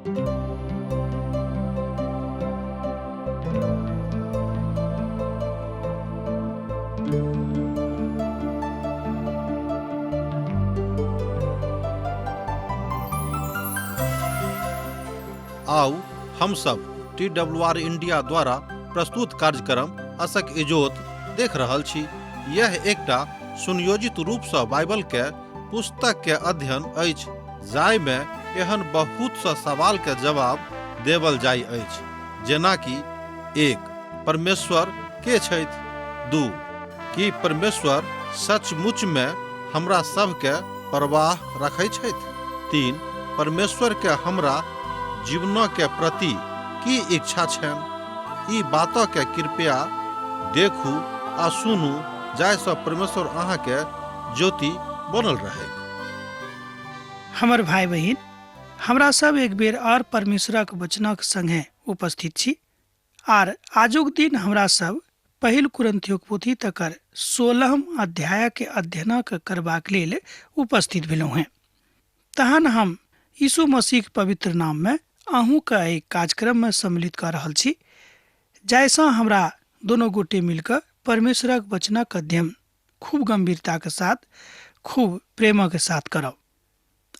आउ हम सब टी डब्ल्यू आर इंडिया द्वारा प्रस्तुत कार्यक्रम असक इजोत देख रहल छी। यह एकटा सुनियोजित रूप सँ बाइबल के पुस्तक के अध्ययन अछि जाहि में एहन बहुत सँ सवाल के जवाब देवल जाय अछि, जेना कि 1 परमेश्वर के छथि, 2 की परमेश्वर सचमुच में हमरा सब के परवाह रखै छथि, 3 परमेश्वर के हमरा जीवन के प्रति की इच्छा छनि। ई बात के कृपया देखू आ सुनू जाहिसँ परमेश्वर अहाँके ज्योति बनल रहै। हमर भाई बहिन, हमरा सब एक बेर और परमेश्वरक वचनक संगे उपस्थित छी आर आजुक दिन हमरा सब पहिल कुरिन्थियोक पोथी तकर 16 अध्याय के अध्ययनक करबाक लेल उपस्थित भेलहुँ हैं। तहन हम यीशु मसीह पवित्र नाम में अहूँ के एहि कार्यक्रम में सम्मिलित कर रहल छी, जाहिसँ हमरा दोनों गोटे मिलकर परमेश्वरक वचनक अध्ययन खूब गंभीरता के साथ, खूब प्रेमक साथ करब।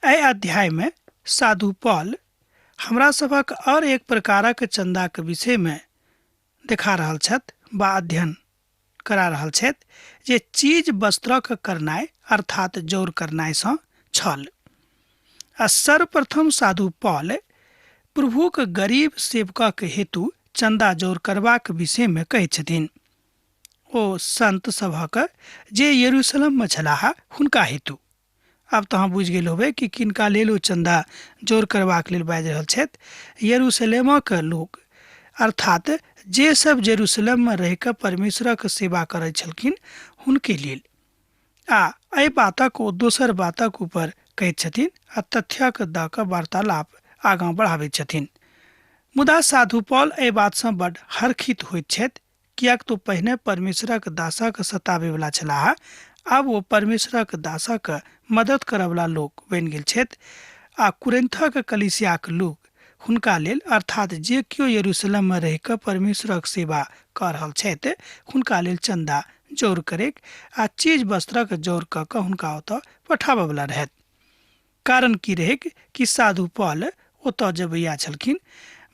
एहि अध्याय में साधु पॉल हमरा सभक और एक प्रकारक चंदाक विषय में देखा रहल छथि बा अध्ययन करा रहल छथि जे चीज वस्त्रक करनाइ अर्थात जौर करनाइ सँ छल। आ सर्वप्रथम साधु पॉल प्रभुक गरीब सेवकक हेतु चंदा जौर करबाक विषय में कहैत छथिन। ओ संत सभक जे यरूशलेम में छलाह हुनका हेतु। आब तऽ अहाँ बुझि गेल होबै कि किनका लेल ओ चंदा जोर करबाक लेल बाजि रहल छथि। यरूशलेमक लोक अर्थात जे सब जेरूशलेम में रहि कऽ परमेश्वरक सेवा करैत छलखिन हुनके लेल। आ एहि बातक ओ दोसर बातक ऊपर कहैत छथिन आ तथ्यक दऽ कऽ वार्तालाप आगाँ बढ़ाबैत छथिन। मुदा साधु पॉल एहि बातसँ बड हर्षित होइत छथि, किएक तऽ ओ पहिने परमेश्वरक दासक सताबैवला छलाह, आब ओ परमेश्वरक दासक मदद करऽवला लोक बनि गेल छथि आ कुरिन्थक कलीसियाक लोक हुनका लेल अर्थात जे केओ यरूशलेम में रहि कऽ परमेश्वरक सेवा कऽ रहल छथि हुनका लेल चंदा जौर करैक आ चीज वस्त्रक जौर कऽ कऽ हुनका ओतऽ पठाबऽवला रहथि। कारण की रहैक कि साधु पॉल ओतऽ जबैया छलखिन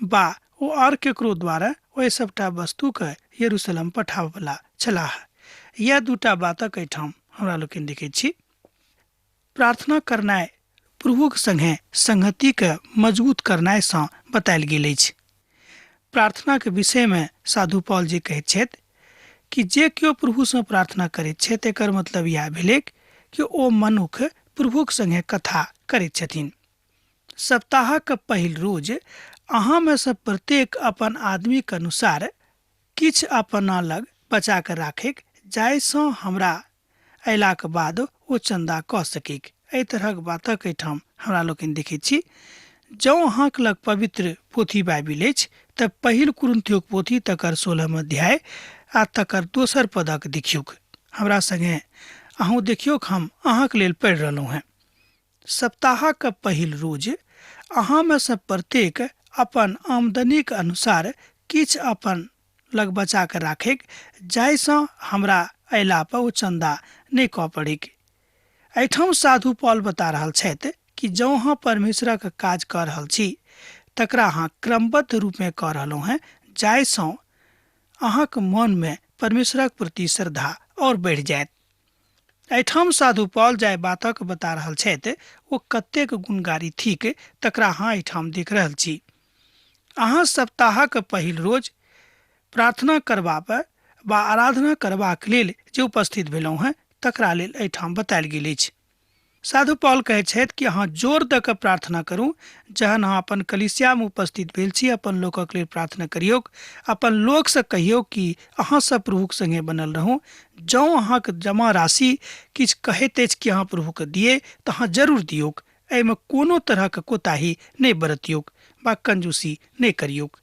बा ओ और केकरो द्वारा ओहि सबटा वस्तुके यरूशलेम पठाबऽवला छलाह। यैह दूटा बातक एहिठाम हमरा लोकनि देखैत छी। प्रार्थना करनाइ प्रभुक संगे संगतिके मजबूत करनाइसँ बतायल गेल अछि। प्रार्थनाके विषयमे साधु पॉल जी कहैत छथि कि जे केओ प्रभुसँ प्रार्थना करैत छथि एकर मतलब इएह भेलैक कि ओ मनुख प्रभुक संगे कथा करैत छथिन। सप्ताहक पहिल रोज अहाँमे सँ प्रत्येक अपन आदमीक अनुसार किछु अपना लग बचा कऽ राखैक, जाहिसँ हमरा अयलाक बाद ओ चन्दा कऽ सकैक। एहि तरहक बातक एहिठाम हमरा लोकनि देखैत छी। जँ अहाँक लग पवित्र पोथी बाइबिल अछि तऽ पहिल कुरिन्थियोक पोथी तकर 16 अध्याय आ तकर दोसर पदक देखियौक। हमरा संगे अहूँ देखियौक, हम अहाँक लेल पढ़ि रहलहुँ हेँ। सप्ताहक पहिल रोज अहाँमे सँ प्रत्येक अपन आमदनीक अनुसार किछु अपन लग बचा कऽ राखैक, जाहिसँ हमरा अयला पर ओ चन्दा नहि कऽ पड़ैक। एहिठाम साधु पॉल बता रहल छथि कि जँ अहाँ परमेश्वरक काज कऽ रहल छी तकरा अहाँ क्रमबद्ध रूपमे कऽ रहलहुँ हेँ, जाहिसँ अहाँक मनमे परमेश्वरक प्रति श्रद्धा आओर बढ़ि जायत। एहिठाम साधु पॉल जाहि बातक बता रहल छथि ओ कतेक गुणगारी थिक तकरा अहाँ एहिठाम देख रहल छी। अहाँ सप्ताहक पहिल रोज प्रार्थना करबा पर वा आराधना करबाक लेल जे उपस्थित भेलहुँ हेँ तकरा लेल एहिठाम बतायल गेल अछि। साधु पॉल कहैत छथि कि अहाँ जोर दऽ कऽ प्रार्थना करू। जहन अहाँ अपन कलीसियामे उपस्थित भेल छी अपन लोकक लेल प्रार्थना करियौक, अपन लोकसँ कहियौक कि अहाँ सब प्रभुक संगे बनल रहू। जँ अहाँक जमा राशि किछु कहैत अछि कि अहाँ प्रभुके दियै तऽ अहाँ जरूर दियौक। एहिमे कोनो तरहक कोताही नहि बरतियौक वा कंजूसी नहि करियौक।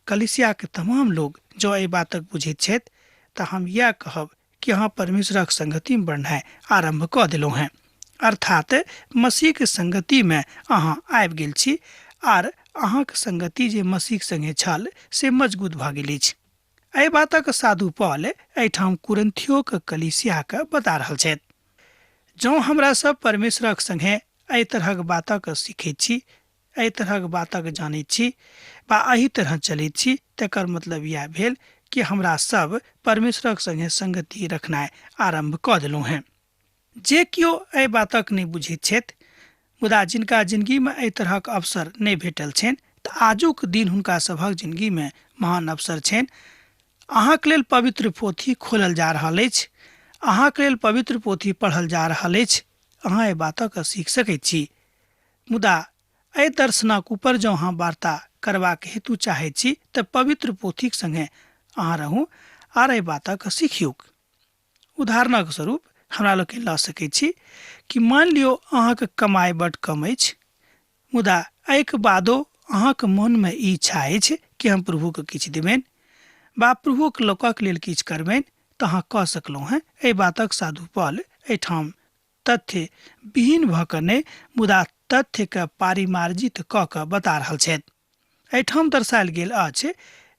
कलीसियाके तमाम लोग जँ एहि बातक बुझैत छथि तऽ हम इएह कहब कि अहाँ परमेश्वरक संगतिमे बढ़नाइ आरम्भ कऽ देलहुँ हेँ, अर्थात मसीहके संगतिमे अहाँ आबि गेल छी आर अहाँक संगति जे मसीह संगे छल से मजबूत भऽ गेल अछि। एहि बातक साधु पॉल एहिठाम कुरिन्थियोक कलीसियाके बता रहल छथि। जँ हमरा सब परमेश्वरक संगे एहि तरहक बातक सीखैत छी, एहि तरहक बातक जानैत छी वा एहि तरह चलैत छी, तकर मतलब इएह भेल कि हमरा सब परमेश्वरक संगे संगति रखनाइ आरम्भ कऽ देलहुँ हेँ। जे केओ एहि बातक नहि बुझैत छथि, मुदा जिनका जिनगीमे एहि तरहक अवसर नहि भेटल छनि, तऽ आजुक दिन हुनका सभक जिनगीमे महान अवसर छनि। अहाँके लेल पवित्र पोथी खोलल जा रहल अछि, अहाँके लेल पवित्र पोथी पढ़ल जा रहल अछि, अहाँ एहि बातक सीख सकैत छी। मुदा एहि दर्शनक ऊपर जँ अहाँ वार्ता करबाक हेतु चाहैत छी तऽ पवित्र पोथीक संगे अहाँ रहू आर एहि बातक सीखियौक। उदाहरणक स्वरूप हमरा लोकनि लऽ सकैत छी कि मानि लियौ अहाँके कमाइ बड्ड कम अछि, मुदा एहिके बादो अहाँके मोनमे ई इच्छा अछि कि हम प्रभुके किछु देबनि वा प्रभुक लोकक लेल किछु करबनि, तऽ अहाँ कऽ सकलहुँ हेँ। एहि बातक साधु पॉल एहिठाम तथ्य विहीन भऽ कऽ नहि, मुदा तथ्यके पारिमार्जित कऽ कऽ बता रहल छथि। एहिठाम दर्शायल गेल अछि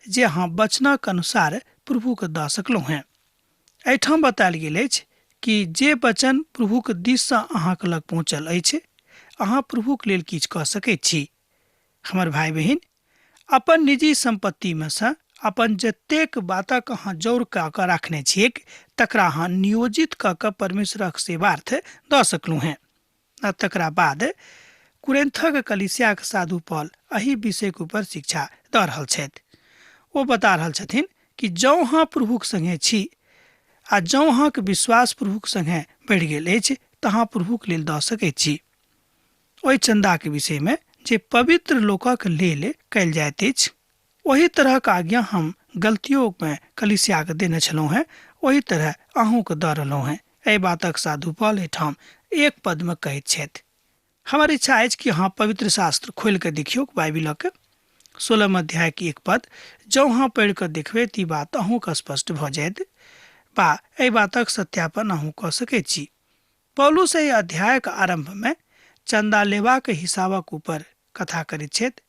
जे अहाँ वचनक अनुसार प्रभुके दऽ सकलहुँ हेँ। एहिठाम बतायल गेल अछि कि जे वचन प्रभुक दिससँ अहाँके लग पहुँचल अछि, अहाँ प्रभुक लेल किछु कऽ सकैत छी। हमर भाय बहिन, अपन निजी सम्पत्तिमे सँ अपन जतेक बातक अहाँ जौर कऽ कऽ राखने छियैक, तकरा अहाँ नियोजित कऽ कऽ परमेश्वरक सेवार्थ दऽ सकलहुँ हेँ। आ तकरा बाद कुरिन्थक कलीसियाक साधु पॉल एहि विषयक ऊपर शिक्षा दऽ रहल छथि। ओ बता रहल छथिन कि जँ अहाँ प्रभुक संगे छी आ जँ अहाँक विश्वास प्रभुक संगे बढ़ि गेल अछि, तऽ अहाँ प्रभुक लेल दऽ सकैत छी। ओहि चन्दाक विषयमे जे पवित्र लोकक लेल कयल जाइत अछि, ओहि तरहक आज्ञा हम गलतियोमे कलीसियाके देने छलहुँ हेँ, ओहि तरह अहूँके दऽ रहलहुँ हेँ। एहि बातक साधु पॉल एहिठाम एक पदमे कहैत छथि। हमर इच्छा अछि कि अहाँ पवित्र शास्त्र खोलि कऽ देखियौ, बाइबिलक 16 अध्यायके एक पद जँ अहाँ पढ़ि कऽ देखबै तऽ ई बात अहूँके स्पष्ट भऽ जायत वा एहि बातक सत्यापन अहूँ कऽ सकैत छी। पौलुस एहि अध्यायक आरम्भमे चन्दा लेबाक हिसाबक ऊपर कथा करैत छथि।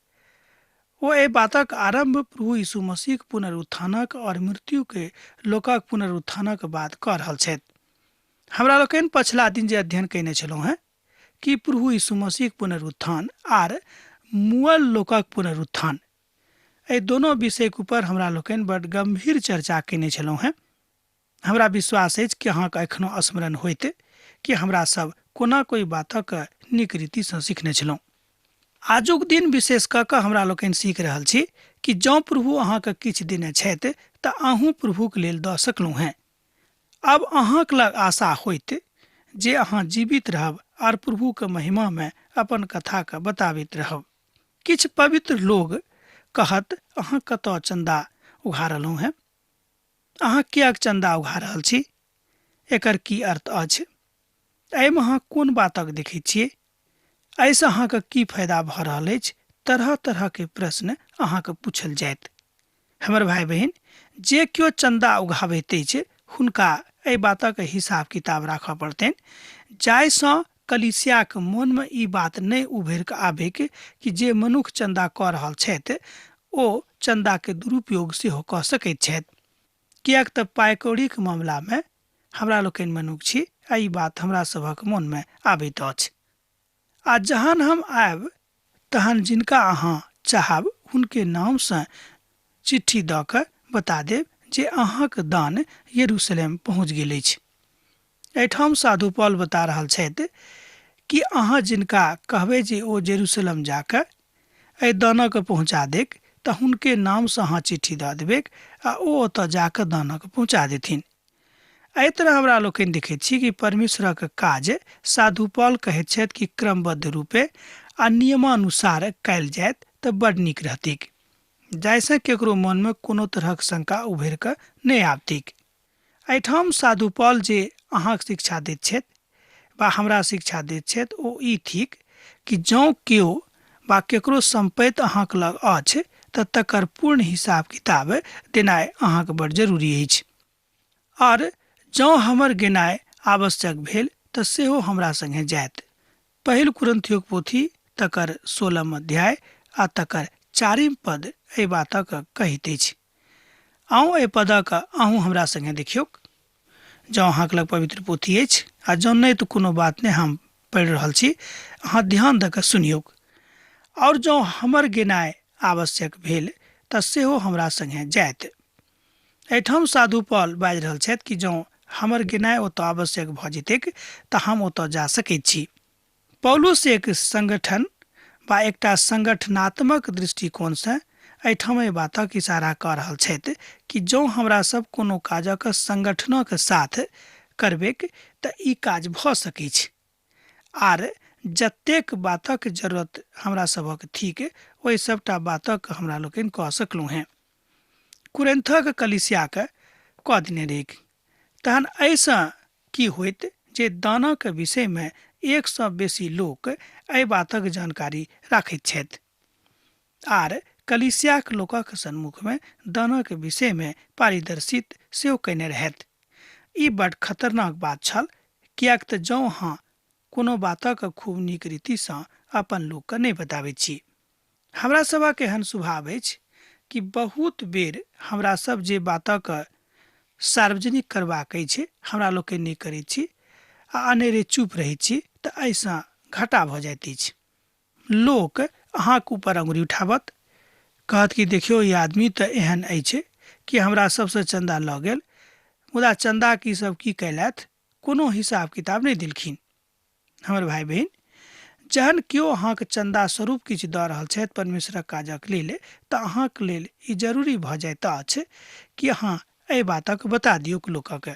ओ एहि बातक आरम्भ प्रभु यीशु मसीहक पुनरुत्थानक और मृत्युके लोकक पुनरुत्थानक बाद कऽ रहल छथि। हमरा लोकनि पछिला दिन जे अध्ययन कयने छलहुँ हेँ कि प्रभु यीशु मसीहक पुनरुत्थान आर मुअल लोकक पुनरुत्थान, एहि दोनो विषयक ऊपर हमरा लोकनि बड गम्भीर चर्चा कयने छलहुँ हेँ। हमरा विश्वास अछि कि अहाँके एखनो स्मरण होइत कि हमरा सब कोना कोई बातक नीक रीतिसँ सीखने छलहुँ। आजुक दिन विशेष कऽ कऽ हमरा लोकनि सीख रहल छी कि जँ प्रभु अहाँके किछु देने छथि तऽ अहूँ प्रभुक लेल दऽ सकलहुँ हेँ। अब अहाँक लग आशा होइत जे अहाँ जीवित रहब आर प्रभुके महिमामे अपन कथाके बताबैत रहब। किछु पवित्र लोग कहत, अहाँ कतऽ चन्दा उघारलहुँ हेँ? अहाँ किएक चन्दा उघा रहल छी? एकर की अर्थ अछि? एहिमे अहाँ कोन बातक देखैत छियै? एहिसँ अहाँके की फायदा भऽ रहल अछि? तरह तरहके प्रश्न अहाँके पूछल जायत। हमर भाय बहिन, जे केओ चन्दा उघाबैत अछि हुनका एहि बातक हिसाब किताब राखऽ पड़तनि, जाहिसँ कलीसियाक मोनमे ई बात नहि उभरि कऽ आबैक कि जे मनुख चन्दा कऽ रहल छथि ओ चन्दाके दुरुपयोग सेहो कऽ सकैत छथि। किएक तऽ पाइ कौड़ीक मामलामे हमरा लोकनि मनुख छी आ ई बात हमरा सभक मोनमे आबैत अछि। आ जहन हम आयब तहन जिनका अहाँ चाहब हुनके नामसँ चिट्ठी दऽ कऽ बता देब जे अहाँक दान यरूशलेम पहुँच गेल अछि। एहिठाम साधु पॉल बता रहल छथि कि अहाँ जिनका कहबै जे ओ जेरूशलेम जा कऽ एहि दानके पहुँचा देक, तऽ हुनके नामसँ अहाँ चिट्ठी दऽ देबैक आ ओ ओतऽ जा कऽ दानके पहुँचा देथिन। एहि तरह हमरा लोकनि देखैत छी कि परमेश्वरक काज साधु पॉल कहैत छथि कि क्रमबद्ध रूपे आ नियमानुसार कयल जायत तऽ बड नीक रहतिक, जाहिसँ केकरो मनमे कोनो तरहक शंका उभरि कऽ नहि आबतिक। एहिठाम साधु पॉल जे अहाँक शिक्षा दैत छथि वा हमरा शिक्षा दैत छथि ओ ई थिक कि जँ केओ वा केकरो सम्पत्ति अहाँक लग अछि तऽ तकर पूर्ण हिसाब किताब देनाइ अहाँक बड़ जरूरी अछि। आर जँ हमर गेनाइ आवश्यक भेल तऽ सेहो हमरा संगे जायत। पहिल कुरिन्थियोक पोथी तकर 16 अध्याय आ तकर 4 पद एहि बातक कहैत अछि। आउ एहि पदक अहूँ हमरा संगे देखियौक। जँ अहाँके लग पवित्र पोथी अछि आ जँ नहि तऽ कोनो बात नहि, हम पढ़ि रहल छी, अहाँ ध्यान दऽ कऽ सुनियौक। और जँ हमर गेनाइ आवश्यक भेल तऽ सेहो हमरा संगे जायत। एहिठाम साधु पॉल बाजि रहल छथि कि जँ हमर गेनाइ ओतऽ आवश्यक भऽ जेतैक तऽ हम ओतऽ जा सकैत छी। पौलुस एक संगठन वा एकटा संगठनात्मक दृष्टिकोणसँ एहिठाम एहि बातक इशारा कऽ रहल छथि कि जँ हमरा सब कोनो काजक संगठनक साथ करबैक तऽ ई काज भऽ सकैछ। आर जतेक बातक जरूरत हमरा सभक थिक ओहि सबटा बातक हमरा लोकनि कऽ सकलहुँ हेँ। कुरिन्थक कलीसियाके कऽ देने रहैक। तहन एहिसँ की होइत जे दानक विषयमे 1 से बेसी लोक एहि बातक जानकारी राखैत छथि आर कलीसियाक लोकक सन्मुखमे दानक विषयमे पारदर्शित सेहो कयने रहथि। ई बड खतरनाक बात छल, किएक तऽ जँ अहाँ कोनो बातक खूब नीक रीतिसँ अपन लोकके नहि बताबैत छी। हमरा सभक एहन स्वभाव अछि कि बहुत बेर हमरा सब जे बातक सार्वजनिक करबाक अछि हमरा लोकनि नहि करैत छी आ अनेरे चुप रहैत छी, तऽ एहिसँ घाटा भऽ जाइत अछि। लोक अहाँके ऊपर अंगुरी उठाबत, कहत कि देखियौ ई आदमी तऽ एहन अछि कि हमरा सबसँ चन्दा लऽ गेल, मुदा चन्दाके ई सब की कयलथि कोनो हिसाब किताब नहि देलखिन। हमर भाय बहिन, जहन केओ अहाँके चन्दा स्वरूप किछु दऽ रहल छथि परमेश्वरक काजक लेल, तऽ अहाँके लेल ई जरूरी भऽ जाइत अछि कि अहाँ एहि बातक बता दियौक लोकक,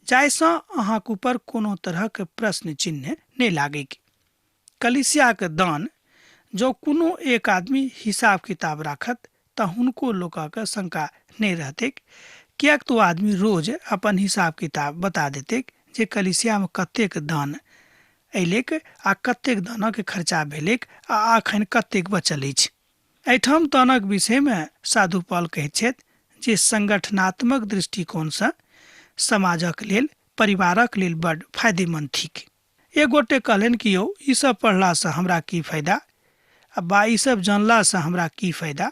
जाहिसँ अहाँके ऊपर कोनो तरहक प्रश्न चिन्ह नहि लागैक। कलीसियाक दान जँ कोनो एक आदमी हिसाब किताब राखत तऽ हुनको लोकक शंका नहि रहतैक, किएक तऽ ओ आदमी रोज अपन हिसाब किताब बता देतैक जे कलीसियामे कतेक दान अयलैक आ कतेक दानक खर्चा भेलैक आ अखन कतेक बचल अछि। एहिठाम दानक विषयमे साधु पॉल कहैत छथि जे संगठनात्मक दृष्टिकोणसँ समाजक लेल, परिवारक लेल बड फायदेमंद थिक। एक गोटे कहलनि कि यौ ई सब पढ़लासँ हमरा की फायदा आ बा ई सब जानलासँ हमरा की फायदा।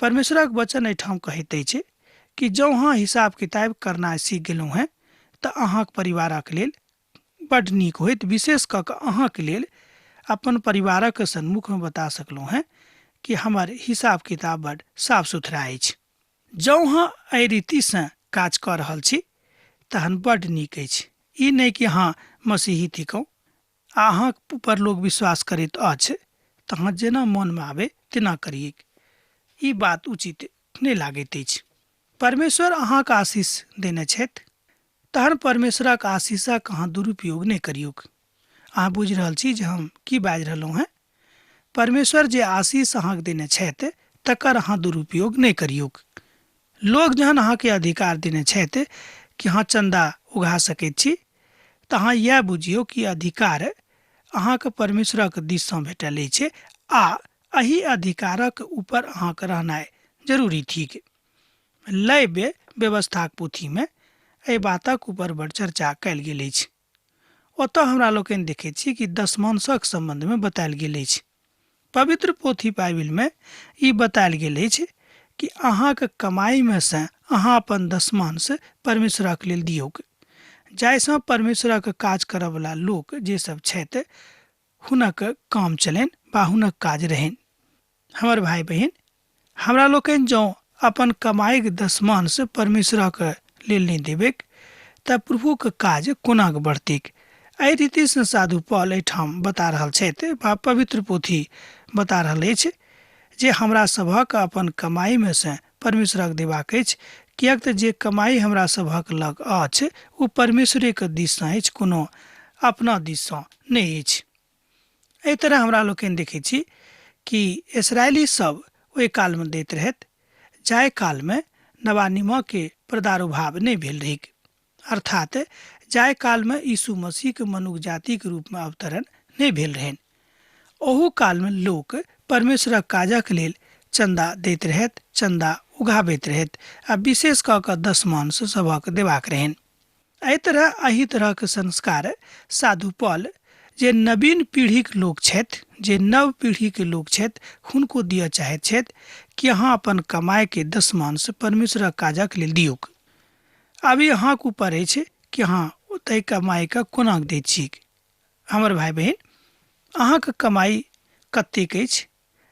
परमेश्वरक वचन एहिठाम कहैत अछि कि जँ अहाँ हिसाब किताब करनाइ सीख गेलहुँ हेँ तऽ अहाँक परिवारक लेल बड नीक होइत, विशेष कऽ कऽ अहाँके लेल अपन परिवारक सन्मुखमे बता सकलहुँ हेँ कि हमर हिसाब किताब बड साफ सुथरा अछि। जँ अहाँ एहि रीतिसँ काज कऽ रहल छी तहन बड नीक अछि। ई नहि कि अहाँ मसीही थिकहुँ आ अहाँक ऊपर लोक विश्वास करैत अछि तऽ अहाँ जेना मोनमे आबे तेना करियैक, ई बात उचित नहि लागैत अछि। परमेश्वर अहाँके आशीष देने छथि, तहन परमेश्वरक आशीषक अहाँ दुरुपयोग नहि करियौक। अहाँ बुझि रहल छी जे हम की बाजि रहलहुँ हेँ। परमेश्वर जे आशीष अहाँके देने छथि तकर अहाँ दुरुपयोग नहि करियौक। लोक जहन अहाँके अधिकार देने छथि कि अहाँ चन्दा उघा सकैत छी, तऽ अहाँ इएह बुझियौ कि अधिकार अहाँके परमेश्वरक दिससँ भेटल अछि आ एहि अधिकारक ऊपर अहाँके रहनाइ जरूरी थिक। लैव्य व्यवस्थाक पोथीमे एहि बातक ऊपर बड़ चर्चा कयल गेल अछि। ओतऽ हमरा लोकनि देखैत छी कि दशमांशक सम्बन्धमे बतायल गेल अछि। पवित्र पोथी बाइबिलमे ई बतायल गेल अछि कि अहाँके कमाइमे सँ अहाँ अपन दशमांश परमेश्वरक लेल दियौक, जाहिसँ परमेश्वरक काज करऽवला लोक जे सब छथि हुनक काम चलनि वा हुनक काज रहनि। हमर भाय बहिन, हमरा लोकनि जँ अपन कमाइक दशमांश परमेश्वरक लेल नहि देबैक तऽ प्रभुक काज कोनाक बढ़तैक। एहि रीतिसँ साधु पॉल एहिठाम बता रहल छथि वा पवित्र पोथी बता रहल अछि जे हमरा सभक अपन कमाइमे सँ परमेश्वरक देबाक अछि, किएक तऽ जे कमाइ हमरा सभक लग अछि ओ परमेश्वरेक दिससँ अछि, कोनो अपना दिससँ नहि अछि। एहि तरह हमरा लोकनि देखैत छी कि इसराइली सब ओहि कालमे दैत रहथि जाहि कालमे नवा निमकके प्रादुर्भाव नहि भेल रहैक, अर्थात जाहि कालमे यीशु मसीहके मनुख जातिके रूपमे अवतरण नहि भेल रहनि। ओहू कालमे लोक परमेश्वरक काजक लेल चन्दा दैत रहथि, चन्दा उघाबैत रहथि आ विशेष कऽ कऽ दशमांश सभक देबाक रहनि। एहि तरह एहि तरहक संस्कार साधु पॉल जे नवीन पीढ़ीक लोक छथि, जे नव पीढ़ीके लोक छथि, हुनको दिअ चाहैत छथि कि अहाँ अपन कमाइके दशमांश परमेश्वरक काजक लेल दियौक। आब ई अहाँके ऊपर अछि कि अहाँ ओतहि कमाइके कोना दैत छी। हमर भाय बहिन, अहाँके कमाइ कतेक अछि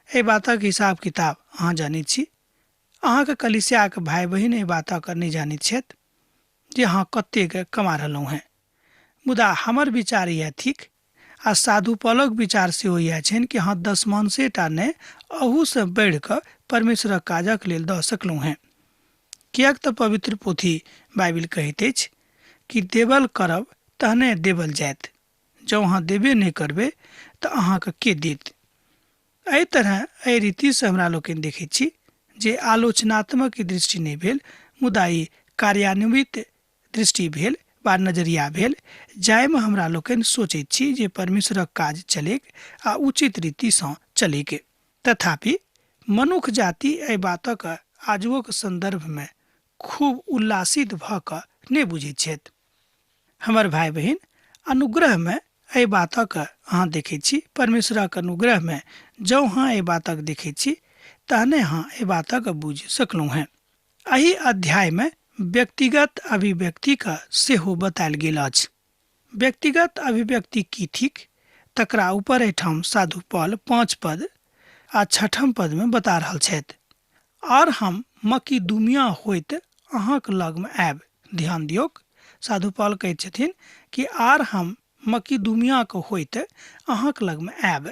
एहि बातक हिसाब किताब अहाँ जानैत छी। अहाँके कलिसियाके भाय बहिन एहि बातक नहि जानैत छथि जे अहाँ कतेक कमा रहलहुँ हेँ। मुदा हमर विचार इएह थिक आ साधु पौलक विचार सेहो इएह छनि कि अहाँ दशमांशेटा नहि, अहूसँ बढ़ि कऽ परमेश्वरक काजक लेल दऽ सकलहुँ हेँ। किएक तऽ पवित्र पोथी बाइबिल कहैत अछि कि देबल करब तहने देबल जायत। जँ अहाँ देबे नहि करबै तऽ अहाँके के देत? एहि तरह एहि रीतिसँ हमरा लोकनि देखैत छी जे आलोचनात्मक दृष्टि नहि भेल, मुदा ई कार्यान्वित दृष्टि भेल वा नजरिया भेल, जाहिमे हमरा लोकनि सोचैत छी जे परमेश्वरक काज चलैक आ उचित रीतिसँ चलैक। तथापि मनुख जाति एहि बातक आजुओक सन्दर्भमे खूब उल्लासित भऽ कऽ नहि बुझैत छथि। हमर भाय बहिन, अनुग्रहमे एहि बातक अहाँ देखैत छी, परमेश्वरक अनुग्रहमे जँ अहाँ एहि बातक देखैत छी तहने अहाँ एहि बातक बुझि सकलहुँ हेँ। एहि अध्यायमे व्यक्तिगत अभिव्यक्तिक सेहो बतायल गेल अछि। व्यक्तिगत अभिव्यक्ति की थिक तकरा ऊपर एहिठाम साधु पौल 5 पद आ 6 पदमे बता रहल छथि। और हम मकिदुनिया होइत अहाँक लगमे आयब। ध्यान दियौक, साधु पौल कहैत छथिन कि आर हम मकिदुनियाके होइत अहाँक लगमे आयब,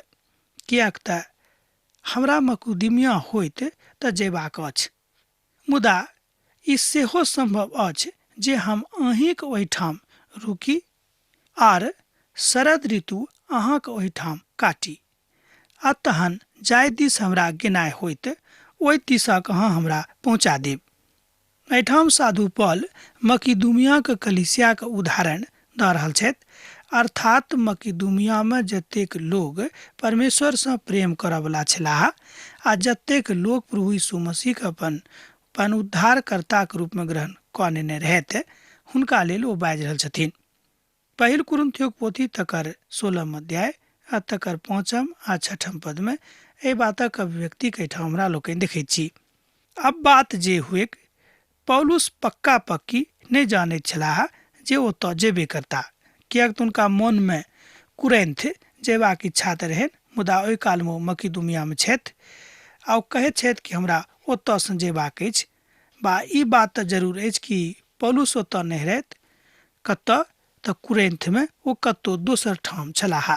किएक तऽ हमरा मकिदुनिया होइत तऽ जयबाक अछि। मुदा ई सेहो सम्भव अछि जे हम अहीँक ओहिठाम रुकी आर शरद ऋतु अहाँक ओहिठाम काटी, आ तहन जाहि दिस हमरा गेनाइ होइत ओहि दिसक अहाँ हमरा पहुँचा देब। एहिठाम साधु पौल मकिदुनियाक कलिसियाक उदाहरण दऽ रहल छथि। अर्थात मकिदुनियामे जतेक लोग परमेश्वरसँ प्रेम करऽवला छलाह आ जतेक लोक प्रभु यीशु मसीहके अपन अपन उद्धारकर्ताक रूपमे ग्रहण कऽ नेने रहथि, हुनका लेल ओ बाजि रहल छथिन। पहिल कुरिन्थियोक पोथी तकर 16 अध्याय आ तकर 5 आ 6 पदमे एहि बातक अभिव्यक्तिके एहिठाम हमरा लोकनि देखैत छी। अब बात जे हुएक, पौलुस पक्का पक्की नहि जानैत छलाह जे ओतऽ जेबे करता, किएक तऽ हुनका मोनमे कुरैन्थ जेबाक इच्छा तऽ रहनि, मुदा ओहि कालमे ओ मकिदुनियामे छथि आ ओ कहैत छथि कि हमरा ओतऽसँ जेबाक अछि। बा ई बात तऽ जरूर अछि कि पौलुस ओतऽ नहि रहथि, कतऽ तऽ कुरैन्थमे, ओ कतहु दोसर ठाम छलाह।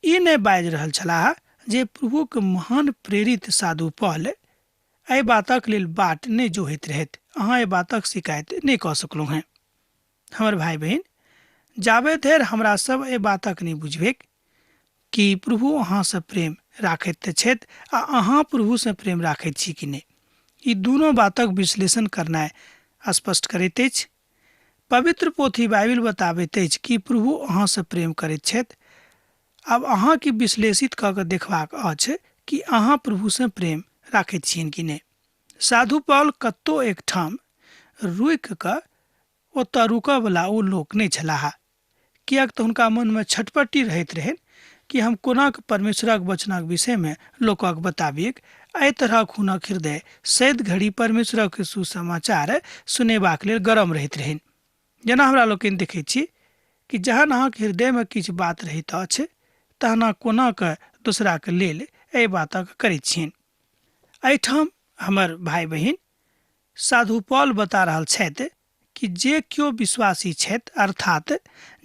ई नहि बाजि रहल छलाह जे प्रभुक महान प्रेरित साधु पौल एहि बातक लेल बाट नहि जोहैत रहथि। अहाँ एहि बातक शिकायत नहि कऽ सकलहुँ हेँ। हमर भाय बहिन, जाबे धरि हमरा सब एहि बातक नहि बुझबैक कि प्रभु अहाँसँ प्रेम राखैत तऽ छथि आ अहाँ प्रभुसँ प्रेम राखैत छी कि नहि, ई दुनू बातक विश्लेषण करनाइ स्पष्ट करैत अछि। पवित्र पोथी बाइबिल बताबैत अछि कि प्रभु अहाँसँ प्रेम करैत छथि। आब अहाँ की विश्लेषित कऽ के देखबाक अछि कि अहाँ प्रभुसँ प्रेम राखैत छियनि कि नहि। साधु पौल कतहु एकठाम रुकि कऽ ओतऽ रुकऽवला ओ लोक नहि छलाह, किएक तऽ हुनका मनमे छटपटी रहैत रहनि कि हम कोना कऽ परमेश्वरक वचनक विषयमे लोकक बताबियैक। एहि तरहक हुनक हृदय सैद घड़ी परमेश्वरक सुसमाचार सुनेबाक लेल गरम रहैत रहनि। जेना हमरा लोकनि देखैत छी कि जहन अहाँके हृदयमे किछु बात रहैत अछि तहन अहाँ कोना कऽ दोसराके लेल एहि बातक करैत छियनि। एहिठाम हमर भाय बहिन, साधु पौल बता रहल छथि कि जे केओ विश्वासी छथि, अर्थात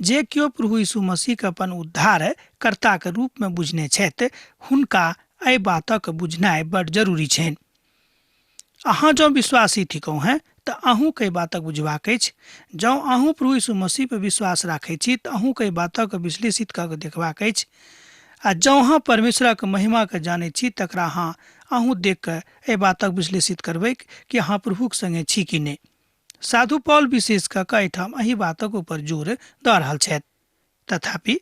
जे केओ प्रभु यीशु मसीहके अपन उद्धार कर्ताके रूपमे बुझने छथि, हुनका एहि बातक बुझनाइ बड जरूरी छनि। अहाँ जँ विश्वासी थिकहुँ हेँ तऽ अहूँके एहि बातक बुझबाक अछि। जँ अहूँ प्रभु यीशु मसीह पर विश्वास राखैत छी तऽ अहूँके एहि बातक विश्लेषित कऽ के देखबाक अछि। आ जँ अहाँ परमेश्वरक महिमाके जानैत छी तकरा अहाँ अहूँ देख कऽ एहि बातक विश्लेषित करबैक कि अहाँ प्रभुक संगे छी कि नहि। साधु पौल विशेष कऽ कऽ एहिठाम एहि बातक ऊपर जोर दऽ रहल छथि। तथापि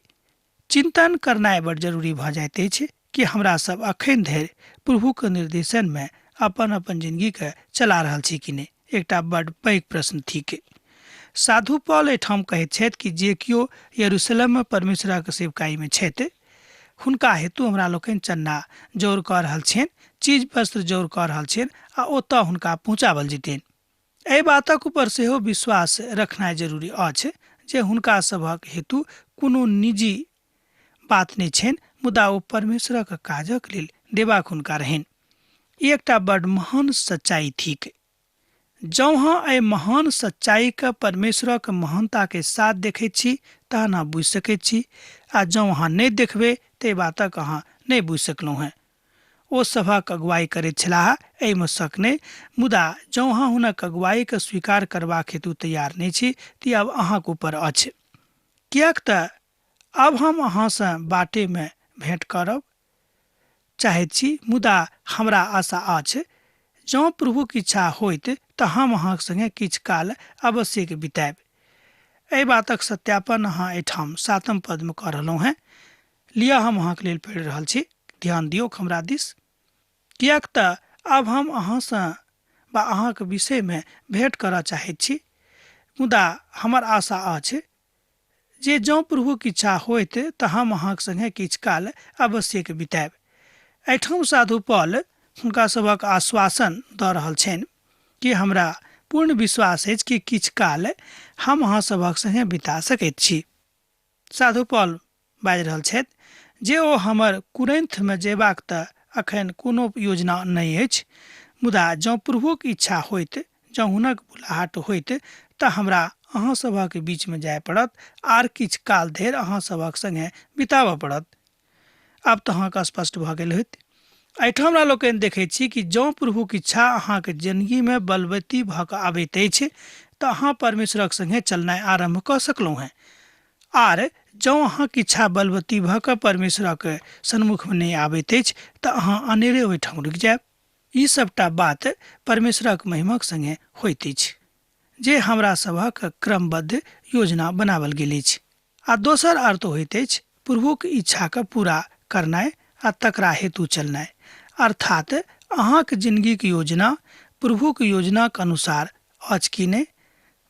चिंतन करनाइ बड़ जरूरी भऽ जाइत अछि कि हमरा सब अखन धरि प्रभुक निर्देशनमे अपन अपन जिंदगीके चला रहल छी कि नहि, एकटा बड़ पैघ प्रश्न थिक। साधु पॉल एहिठाम कहैत छथि कि जे केओ यरूशलेममे परमेश्वरक सेवकाईमे छथि, हुनका हेतु हमरा लोकनि चन्ना जौर कऽ रहल छियनि, चीज वस्त्र जौर कऽ रहल छियनि आ ओतऽ हुनका पहुँचाओल जेतनि। एहि बातक ऊपर सेहो विश्वास रखनाइ जरूरी अछि जे हुनका सभक हेतु कोनो निजी बात नहि छनि, मुदा ओ परमेश्वरक काजक लेल देबाक हुनका रहनि। ई एकटा बड महान सच्चाई थिक। जँ अहाँ एहि महान सच्चाईके परमेश्वरक महानताके साथ देखैत छी तहन अहाँ बुझि सकैत छी, आ जँ अहाँ नहि देखबै तऽ एहि बातक अहाँ नहि बुझि सकलहुँ हेँ। ओ सभक अगुवाई करैत छलाह एहिमे शक नहि, मुदा जँ अहाँ हुनक अगुवाईके स्वीकार करबाक हेतु तैयार नहि छी तऽ ई आब अहाँक ऊपर अछि। किएक तऽ आब हम अहाँसँ बाटेमे भेँट करब चाहैत छी, मुदा हमरा आशा अछि, जँ प्रभुक इच्छा होइत तँ हम अहाँक संगे किछु काल अवश्येक बितायब। एहि बातक सत्यापन अहाँ एहिठाम सातम पदमे कऽ रहलहुँ हेँ। लिअ, हम अहाँक लेल पढ़ि रहल छी, ध्यान दियौक हमरा दिस। किएक तँ आब हम अहाँसँ वा अहाँक विषयमे भेँट करऽ चाहैत छी, मुदा हमर आशा अछि जे जँ प्रभुक इच्छा होइत तँ हम अहाँक संगे किछु काल अवश्येक बितायब। एहिठाम साधु पॉल हुनका सभक आश्वासन दऽ रहल छनि कि हमरा पूर्ण विश्वास अछि कि किछु काल हम अहाँ सभक संगे बिता सकैत छी। साधु पॉल बाजि रहल छथि जे ओ हमर कुरैन्थमे जयबाक तँ एखन कोनो योजना नहि अछि, मुदा जँ प्रभुक इच्छा होइत, जँ हुनक बुलाहट होइत तँ हमरा अहाँ सभक बीचमे जाय पड़त आर किछु काल धरि अहाँ सभक संगे बिताबऽ पड़त। आब तँ अहाँके स्पष्ट भऽ गेल होयत। एहिठाम हमरा लोकनि देखैत छी कि जँ प्रभुक इच्छा अहाँक जिनगीमे बलवती भऽ कऽ आबैत अछि तँ अहाँ परमेश्वरक संगे चलनाइ आरम्भ कऽ सकलहुँ हेँ। आर जँ अहाँक इच्छा बलवती भऽ कऽ परमेश्वरक सन्मुखमे नहि आबैत अछि तँ अहाँ अनेरे ओहिठाम रुकि जायब। ई सभटा बात परमेश्वरक महिमाक संगे होइत अछि जे हमरा सभक क्रमबद्ध योजना बनाओल गेल अछि। आ दोसर अर्थ होइत अछि प्रभुक इच्छाकेँ पूरा करनाइ आ तकरा हेतु चलनाइ। अर्थात् अहाँक जिनगीक योजना प्रभुक योजनाक अनुसार अछि कि नहि?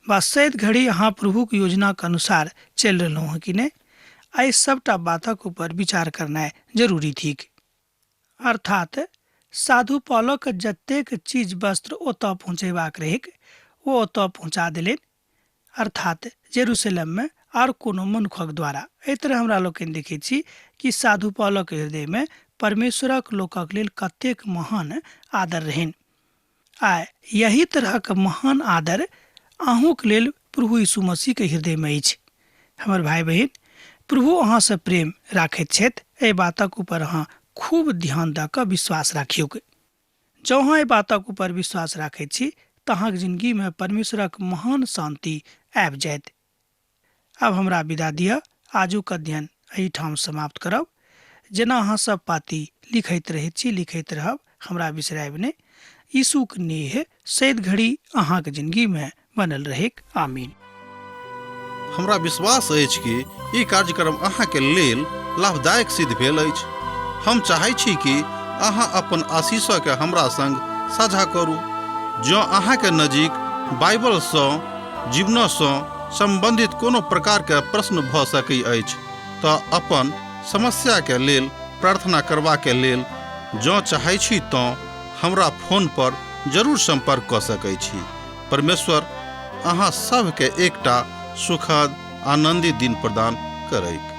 वा सैत घड़ी अहाँ प्रभुक योजनाक अनुसार चलि रहलहुँ हँ कि नहि? एहि सभटा बातक ऊपर विचार करनाइ जरूरी थिक। अर्थात् साधु पॉलक जतेक चीज वस्त्र ओतऽ पहुँचेबाक रहैक ओ ओतऽ पहुँचा देलनि, अर्थात् जेरूशलेममे आर कोनो मनुखक द्वारा। एहि तरह हमरा लोकनि देखैत छी कि साधु पॉलक हृदयमे परमेश्वरक लोकक लेल कतेक महान आदर रहनि। आ यही तरहक महान आदर अहूँक लेल प्रभु यीशु मसीहके हृदयमे अछि। हमर भाय बहिन, प्रभु अहाँसँ प्रेम राखैत छथि, एहि बातक ऊपर अहाँ खूब ध्यान दऽ कऽ विश्वास राखियौक। जँ अहाँ एहि बातक ऊपर विश्वास राखैत छी तऽ अहाँक जिनगीमे परमेश्वरक महान शान्ति आबि जायत। आब हमरा विदा दिअ। आजुक अध्ययन एहिठाम समाप्त करब। जेना अहाँ सब पाती लिखैत रहैत छी, लिखैत रहब, हमरा बिसरायब नहि। यीशुक नेह सैद घड़ी अहाँक जिनगीमे बनल रहैक। आमीन। हमरा विश्वास अछि कि ई कार्यक्रम अहाँके लेल लाभदायक सिद्ध भेल अछि। हम चाहै छी कि अहाँ अपन आशीषके हमरा संग साझा करू। जँ अहाँके नजीक बाइबलसँ जीवनसँ सम्बन्धित कोनो प्रकारके प्रश्न भऽ सकै अछि तऽ अपन समस्याके लेल प्रार्थना करबाके लेल जँ चाहै छी तँ हमरा फोन पर जरूर सम्पर्क कऽ सकै छी। परमेश्वर अहाँ सभके एकटा सुखद आनन्दित दिन प्रदान करैक।